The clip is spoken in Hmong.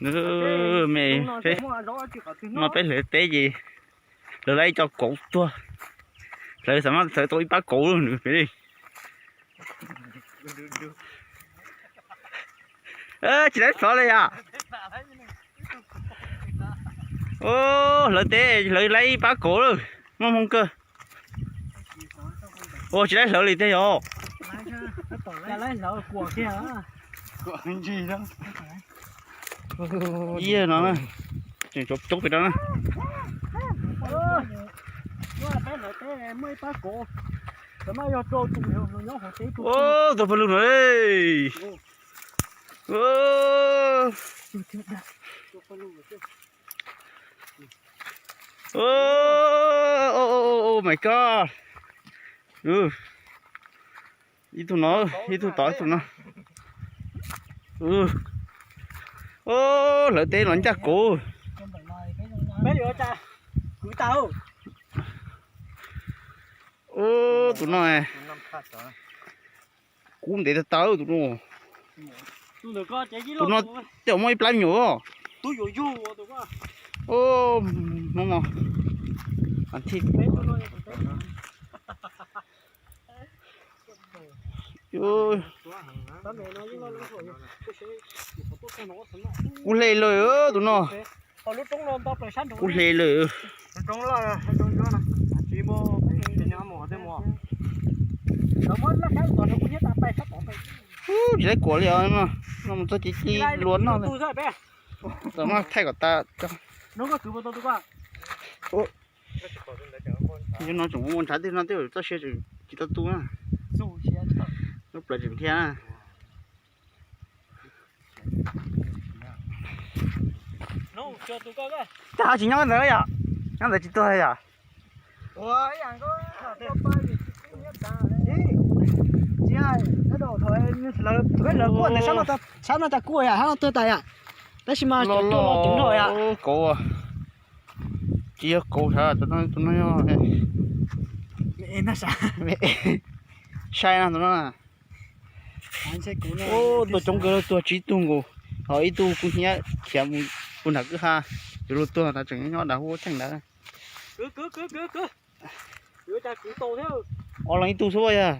Me, no peb hlawv teb ces lawv laib ib co kauv tuag, hlawv xav mas hlawv tau ib pab kauv lawm nws pem li. Tsis laib xov li yom. Hlawv teb hlawv laib ib pab kauv lawm, muaj hmoo kawg. Ua tsis laib hlawv li tiag yom. Ib no, tseem tshuav coob pem no na. Tus pawg lug no. Oh my god. Ib tug no, ib tug tod ib tug no. Hlawv teb los ncaj kauv. Tus no, kub ntev tag tag tus no. Tus no tej zaum muaj ib plab me nyuam os. Kub hle lawm tus no. Kub hle lawm. Tsis laib kuam li os no. No mus txog ces cia luag noj. Tau mas thaij kom tas. Yog no tseem muaj ntshav tej no tej zaum txoj sia tseem tsis tau tu na. Lub plawv tseem dhia na. Tej hav tsis nyob ntawd yom? Nyob ntawd tsis tuag yom? Lawv kuaj ntawd sab no tas kuj yom, sab no tuag tas yom. Tab sis mas cov tuag no ceev noj yom. Kauv, tsis yog kauv, tus no, tus no yog sai no tus no. Tuag coob kawg, tuag tsib tug nkaus, ho ib tug kuv hnyiab khiav mus puag nram kwj ha, tus luag tuag tas tseem nyob dav huab cheej ntawd. Ua los ib tug xwb yog.